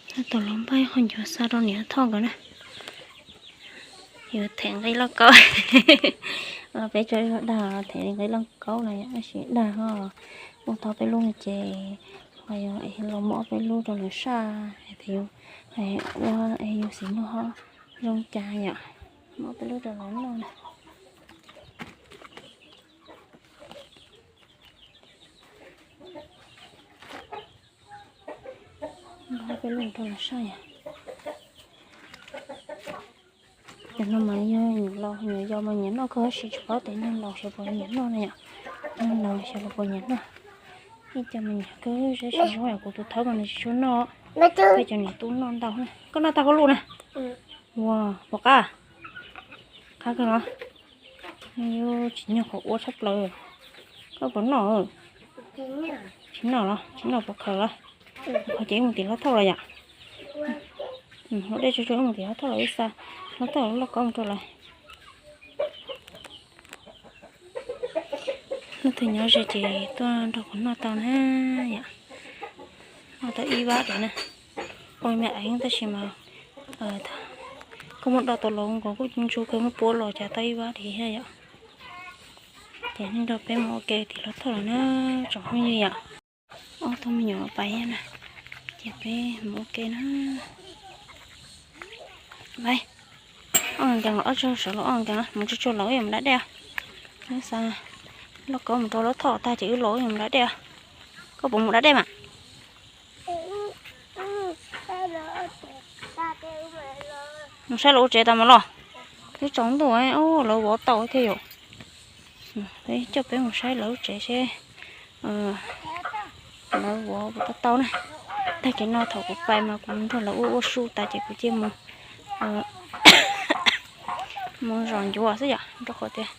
Coj tau los npaj qhov ncuav xa rau niam Thoj nkawd na. Yuav them nqi lauj kaub los peb tso dag los them nqi lauj kaub no yom, tab sis dag ho ua tau peb lub no ces ho yuav los muab ob peb lub rau lawv saj, ua yus xim nyog ho zoo cas yom, muab ob peb lub rau lawv noj na. Muab ob peb lub rau lawv saj yom. Cov no mas yog nyuam laus nyuam yau mas nyiam noj kawg, tab sis tsis paub tias neeg laus xyov puas nyiam noj na yom. Neeg laus xyov los puas nyiam noj. Ib co mas nyiam kawg, tab sis kuv tus thawb mas nws tsis tshua noj. Peb cov niam tub noj ntau na. Koj noj tag koj lub na? Ua, puas qab? Qab kawg los? Yuav tsis nyog qhov ua tshaj plaws. Koj puas noj? Tsis noj los? Tsis noj puas khaws los? Khaws ces mus tim Hlob Thoj los yom. Ua dej tsuag tsuag mus tim Hlob Thoj los ib xa, Hlob Thoj lub lauj kaub mus rau lawv. Leej twg nyob ze ces tuaj nrog kuv noj tau na yom. Noj tau ib vab lawm na. Ua me eev tab sis mas koj muab do tau los nkaus kuj ntsu kawg, muab puab los cas tau ib vab li thiab yom. Ces nej nrog peb mus ua ke tim Hlob Thoj los na tsoom phooj ywg yom. Ob tug me nyuam pais na, ces peb mus ua ke na. Ob nkees los ob tsuag sawv los ob nkees mus tsuag tsuag los wb yuav mus da dej. Wb xa lauj kaub mus rau Hlob Thoj tag ces wb los wb yuav mus da dej. Koj puas mus da dej mas? Mus saib lawv ua tsev tas mas los. Twb tsaus ntuj, lawv vov tau thiab yom. Peb coj peb mus saib lawv lub tsev seb lawv vov puas tau tau na. Tag kis no thaum kuv pais mas kuv nrog lawv ua ua su tas ces kuv cia mus, mus zom ncuav xwb yom, rau qhov tias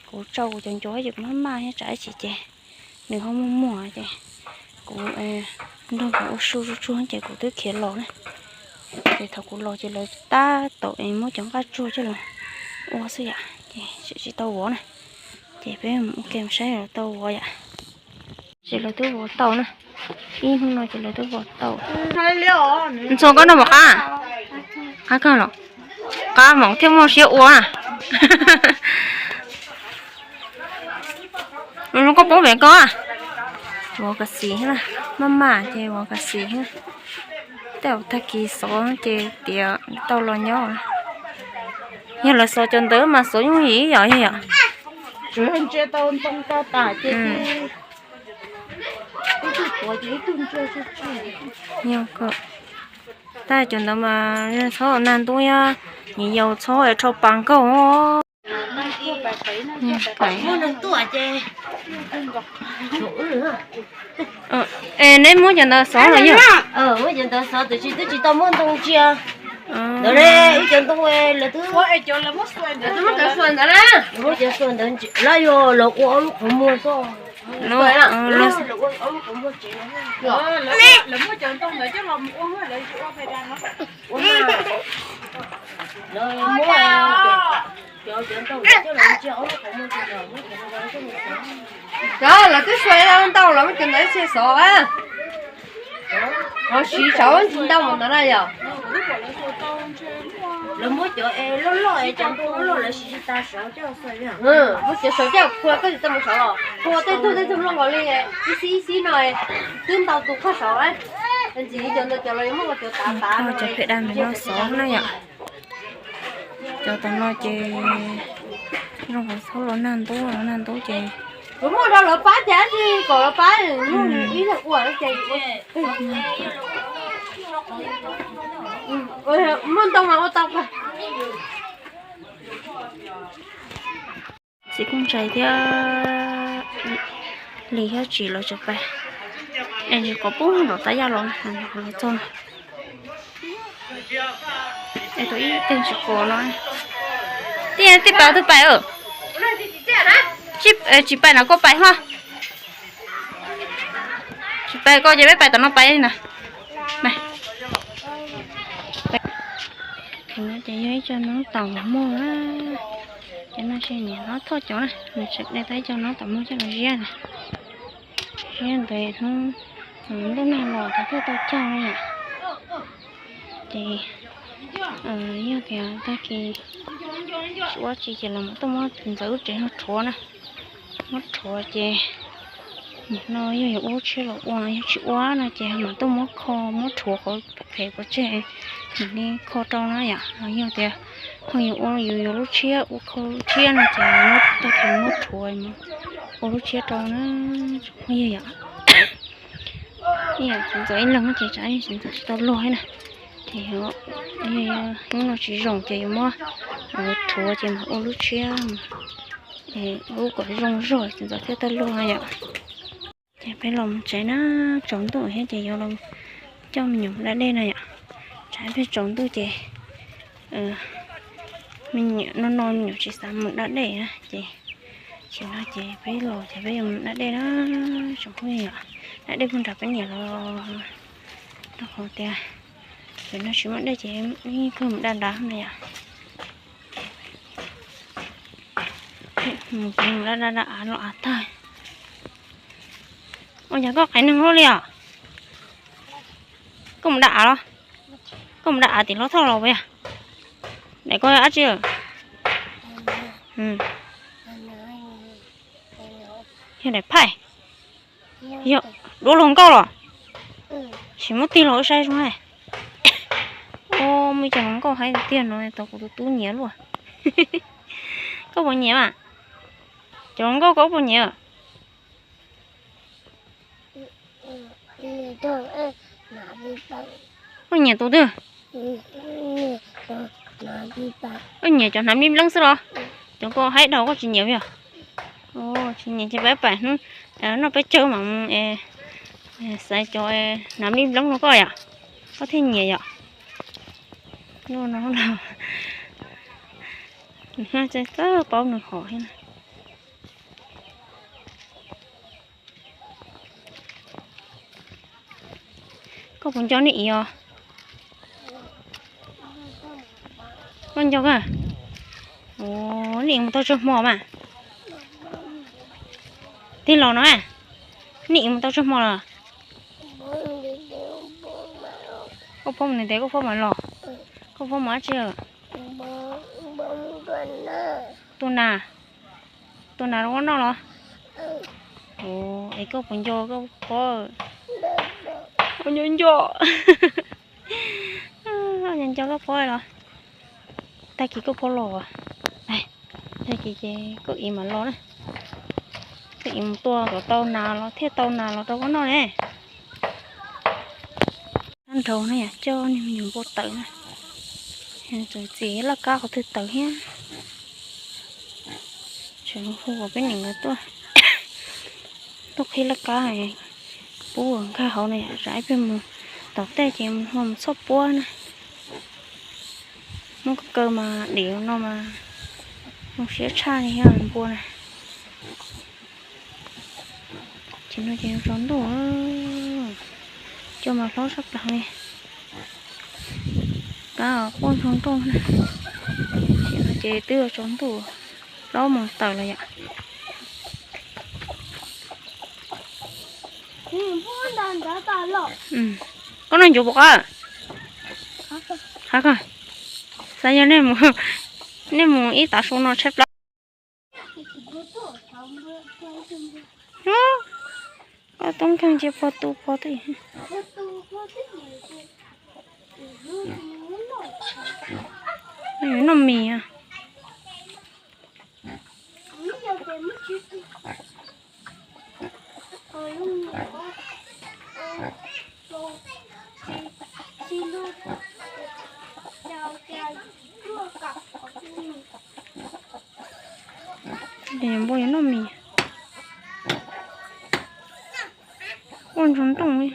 kuv tsau kuv cov ncuav ces kuv maj maj thiab tsam ib chim ces nws ho muag muag ces kuv nrog nkawd ua su tsuag tsuag ces kuv twb khiav los na. Ces thaum kuv los ces lawv tab tom muab cov nqaj tsuag coj los ua xwb yom, ces tsis tau vov na. Ces peb mus ua ke mus saib lawv tau vov yom. Ces lawv twb vov tau na. Ib hnub no ces lawv twb vov tau. Ntxhua koj noj mov qab? Qab kawg los? Qab mov thiaj muaj siab ua. Koj poob pem koj. Vov kas xis, maj maj ces vov kas xis. Tej zaum tag kis xov ces tiav tau los nyob. Yog lawv xov cov ntawd mas xov yooj yim yom, yog yom. Tsuas ntsia tau ntoo tag tas ces ib tug tuav ces ib tug ntsia. Yog kawg. Tab cov ntawd mas txhob nag ntub, nyias yaus txhob rho pas nkaug. Es neb muab cov ntawd xov los yog? Muab cov ntawd xov tiam sis twb tsis tau muab ntoo ntsia. Ntawd ne, ib cov ntoo lawv twb, lawv muab cov xua ntawd, lawv yog lawv ua ob lub qhov muag xwb. Cov lawv twb xua ntau los muab cov ntawd ib txhia xov a. Ho siv saud ntsis ntau mus ntawd na yom. Lawv muab cov es loj loj es cov ntoo loj loj lawv siv tsis tas saud coj xua. Muab cov saud coj phua koj tsis tau mus saud los phua tej tug tej tug loj nkaus li ib xib ib xib no twb ntau tus qhov saud. Ntxim li cov ntawd cov los yuav muab ua cov tav tav no cov phem daj ntawm no xov na yom. Cov tom no ces zoo qhov txhob los nag ntub, los nag ntub ces kuv muab rau lawv pab ces dab tsi kom lawv pab, ib leeg ua ces muaj ntoo mas ua tau. Txiv Kooj Ntsaim thiab Lis thiab Tsim lawv tseem pais, es tsis kom pub nram tav yaj los, los txog no. Es tus ib teg tsis pom no. Tij, tij pais twg pais? Tsis pais no koj pais ho. Tsis pais koj ces peb pais tom no pais na. Ces yog ib co noob taum muag, ces no ces niam hlob Thoj cov na, nws tseem de tau ib co noob taum muag coj los ziab na. Ziab ntawd hnub ntuj nag los ces thiaj tau cog na yom. Ces yog tias tag kis tsis ua tsi ces los mam tuaj muab ntxawm lub tsev no rhuav na. Muab rhuav ces no yog yuav ua lub tshiab los ua no, yog tsis ua no ces mam tuaj muab kho, muab rhuav qhov phem pov tseg mam li kho rau na yom. Los yog tias ho yuav ua yus yuav lub tshiab, ua kho lub tshiab no ces tag kis muab rhuav ua lub tshiab rau na. Yog yom, ib yam txiv ntxawm ib leeg ces tsam txiv ntxawm tsis tau luag na. Ces hnub no tsis zoo ces yuav muab rhuav ces mam ua lub tshiab, ua kom zoo zog txiv ntxawm thiaj tau luag yom. Ces peb los mus tsev na, tsaus ntuj thiab ces yuav los coj me nyuam mus da dej no yom. Tsam peb tsaus ntuj ces me nyuam no no me nyuam tsis xav mus da dej na ces, ces no ces peb los ces peb yuav mus da dej na. Tsoom phooj ywg, da dej puag nram peb niam los, rau qhov tias pem no tsis muaj dej ces yeej kawg mus da nrad no yom. Mus da da da av los av tag. Ua cas koj qaiv neeg luaj li os? Koj mus da av los? Koj mus da av tim hlob Thoj los puas yog? Daim koj dab tsi? Yog daim phaij. Yog duab hluas nkauj los? Sim muab tig los wb saib zoo na. Ua, muaj ib co hluas nkauj haib tiag no tau kuv tus tub nyiam luaj. Koj puas nyiam mas? Cov hluas nkauj koj puas nyiam? Koj nyiam tus twg? Koj nyiam cov hnav nplib npleeb xwb los? Cov koj haib dhau koj tsis nyiam yog? Tsis nyiam ces peb pam hnub noj peb caug mam mus xaiv cov hnav nplib npleeb rau koj yom, koj thiaj nyiam yom. Nws txawj paub nws hom thiab na. Koj puas nco nej ib os? Koj nco koj? Nej ib mus tau tsawg hmo mas? Tij laus no, nej ib mus tau tsawg hmo los? Koj phob mus ntev ntev koj phob mam los. Koj phob mus dab tsi? Tua nas. Tua nas rau koj noj los? Es koj puas nco koj phob? Nco nco. Nco nco koj phob los? Tag kis koj phob los? Tag kis ces koj ib mam los na. Koj ib mus tua kom tau nas los thiaj tau nas los rau koj noj ne. Sab nraud na yom, coj niag me nyuam npua tawm na. Txawm txiv laj kab qhov twg tawm thiab. Tseem hu kom peb niam nkawd tuaj, tuaj qhib laj kab pub nkag hauv na yom, tsam ib pliag mus tom tej ces mus ho mus txhob puab na. Muab kaw mas dim no mas zoo siab tshaj li thiab npua na. Ces no ces tsaus ntuj, cua mas hlob tshaj plaws li. Kab quaj ntsoog nrooj na. Ces no ces twb tsaus ntuj, plaub moos tawm los yom. Koj noj ncuav puas qab? Qab koj. Xav yog nej mus ib tav su no tshaib plab. Koj tub nkeeg cia pog tu pog twj. Noj mis. Npua yuav noj mis. Quaj ntsoog nrooj li.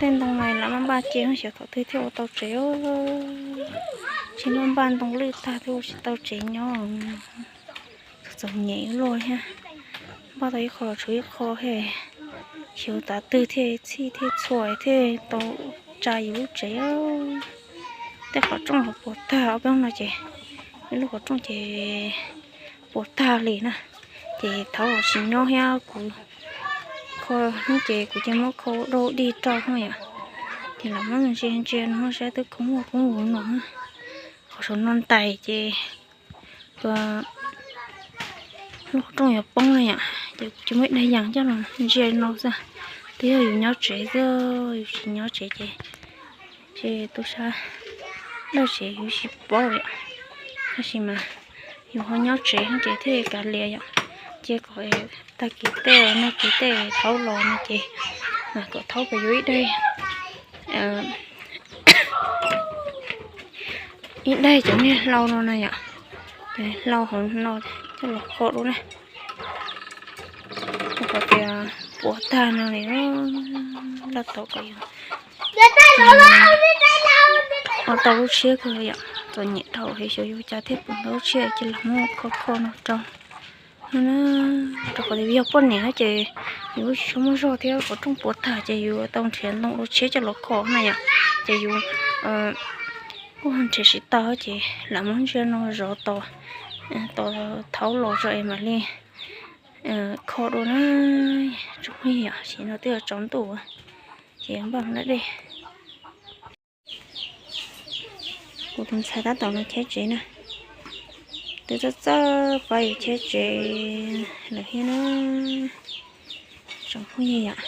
Tej ntoo no lam maj npaj ces xyov thaum twg thiaj ua tau tsev. Tsis maj npaj ntoo lwj tag thiaj ua tsis tau tsev nyob. Txom nyem luaj thiab. Npaj tau ib qho los tshuav ib qho thiab, xyov tav twg thiaj txhij thiaj txhua thiaj tau tsa yus lub tsev. Tej qhov rooj los puas tag, ob peb hnub no ces ib lub qhov rooj ces puas tag li na. Ces thaum tsis nyob thiab kuv kho hnub ces kuv cia muab kho dau dig rau no yom. Ces los muab ntsia ntsia no saib twb kho muaj koob mus no. Qhov saum no ntais ces tus lub qhov rooj yuav poob no yom, ces kuv cia muab ib daim yees coj los ntsia no xwb. Twb yog yus nyob tsev xwb, yus tsis nyob tsev ces, ces tu sab dab tsev yus tsis paub yom. Tab sis mas yus ho nyob tsev ces thiaj kav liam yom. Cia kom tag kis tej, nag kis tej thaub los no ces mas kom thaub pem yuav ib daim, ib daim cov niag hlau no na yom. Hlau hauv no coj los kho dua na. Rau qhov tias puas tag no li, laj tau kom yus ua tau lub tshiab kawg yom. Txom nyem dhau, xyov yuav ua cas thiaj pom tau lub tshiab, cia los muab kho kho no rau no na. Rau qhov tias yog poj niam ces yus tsis tshua muaj zog thiab, qhov rooj puas tag ces yus tau nrhiav ntoo dua tshiab coj los kho na yom. Ces yus kuj nrhiav tsis tau ces lam muab ntsia no zov tos, tos thaub los tso es mam li kho dua na. Tsoom phooj ywg, tam sim no twb yuav tsaus ntuj ces yuav npaj mus da dej. Kuv tus ntxhais tab tom los cheb tsev na. Twb txawj txawj pab yus cheb tsev lawm thiab na, tsoom phooj ywg yom.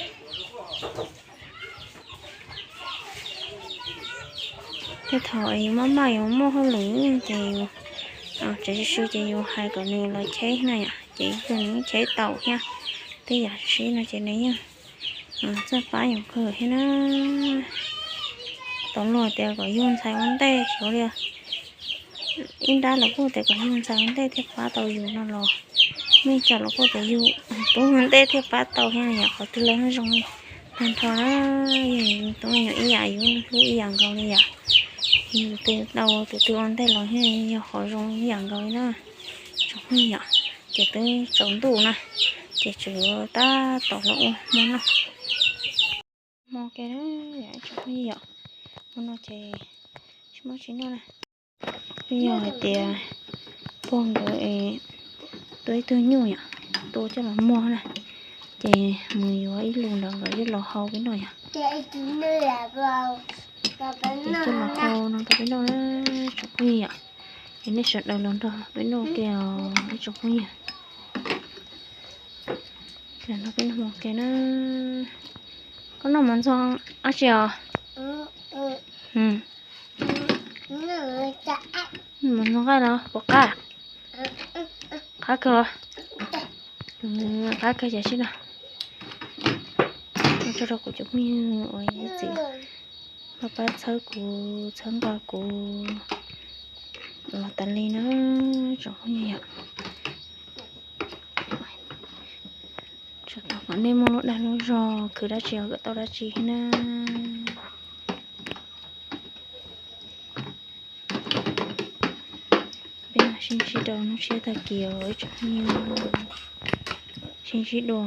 Tej thaum yus maj maj yus muaj hauj lwm ces yus tsev sw sw ces yus hais kom nws los cheb na yom, ces yus nws yeej cheb tau thiab. Tej yam sib no ces nws yeej txawj pab yus kawg thiab na. Tau luag tias kom yug ntxhais ua ntej xyov li, ib nrab los kuj tias kom yug ntxhais ua ntej thiaj pab tau yus no los, muaj ib co los kuj tias yug tub ua ntej thiaj pab tau thiab yom. Qhov twg los zoo tag nrho na, yog yus tub me nyuam ib yam yus hlub ib yam nkaus li yom. Yus tus twg tau tus twg ua ntej los thiaj yog qhov zoo ib yam nkaus li na. Tsoom phooj ywg, ces twb tsaus ntuj na, ces tseem yuav tab tom los ua hmo noj. Hmo ke na, tsoom phooj ywg, hmo no ces tsis muaj tsis noj na. Twb yog hais tias pog nkawd es tua ib tug nyuj yom, tua coj los muag na, ces mus yuav ib lus ntawd nkawd coj los hau peb noj yom. Ces coj los hau no rau peb noj na, tsoom phooj ywg yom. Es nej sawv daws los nrog peb noj ke os ib tsoom phooj ywg. Los nrog peb noj hmo ke na. Koj noj mov ntxoov dab tsi os? Mov ntxoov nqaij los puas qab? Qab kawg los? Qab kawg ces sib noj. Ua tsaug rau kuv cov phooj ywg uas ib txwm pab pab txhawb kuv txhawb nqa kuv los tas li na, tsoom phooj ywg yom. Tsuas thov kom nej muaj lub dag lub zog khwv dab tsi los kom tau dab tsi thiab na. Peb mam sib ntsib rau hnub tshiab tag kis os ib tsoom phooj ywg, sib ntsib dua.